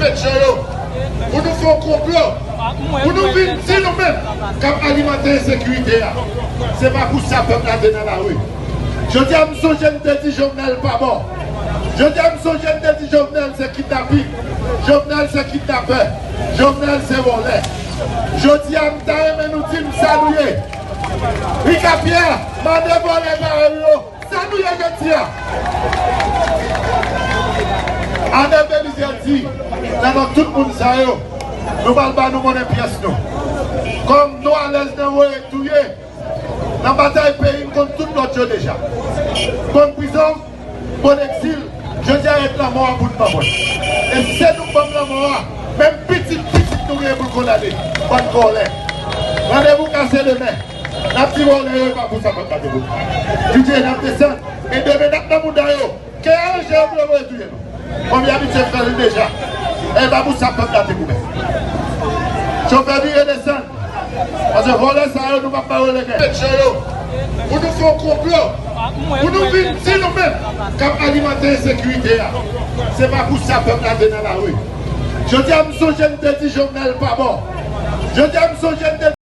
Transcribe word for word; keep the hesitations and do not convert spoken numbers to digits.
Petyon yo, pou nou fè yon konplo, pou nou vin di nou menm k ap alimante ensekirite a. Se pa pou sa pèp la te nan lari. Jodi a, m sonje n te di Jovenel pa bon. Jodi a, m sonje n te di Jovenel se kidnapin. Jovenel se kidnapè. Jovenel se vòlè. Jodi a, m ta renmen nou di m sa nou ye. Rica Pierre, mande vòlè parèy ou yo. Sa nou ye jodi a? Arnel Belizaire di, nan non tout moun sa yo, nou pral ba nou monnen pyès nou. Kòm nou alèz nan voye touye, nan batay peyi, m konn tout lòt yo deja. M konn prizon, m konn egzil, jodi a ret lanmò a pou n ban mwen. E si se nou k ban m lanmò a, menm pitit pitit nou genyen pou l kondane, bann vòlè. Randevou kase demen. N ap di vòlè yo, e pa pou sa pèp la te vote. Didye, n ap desann. E demen n ap nan mouda yo. Ke aranje yo pou yo voye touye nou. Kòm y abitye fè l deja. E pa pou sa pèp la te goumen. Chofè vire desann. Paske vòlè sa yo, nou p ap ba yo lekè. Petyon yo, pou nou fè yon konplo, pou nou vin di nou menm k ap alimante ensekirite a. Se pa pou sa pèp la te nan lari. Jodi a, m sonje n te di Jovenel pa bon. Jodi a, m sonje n te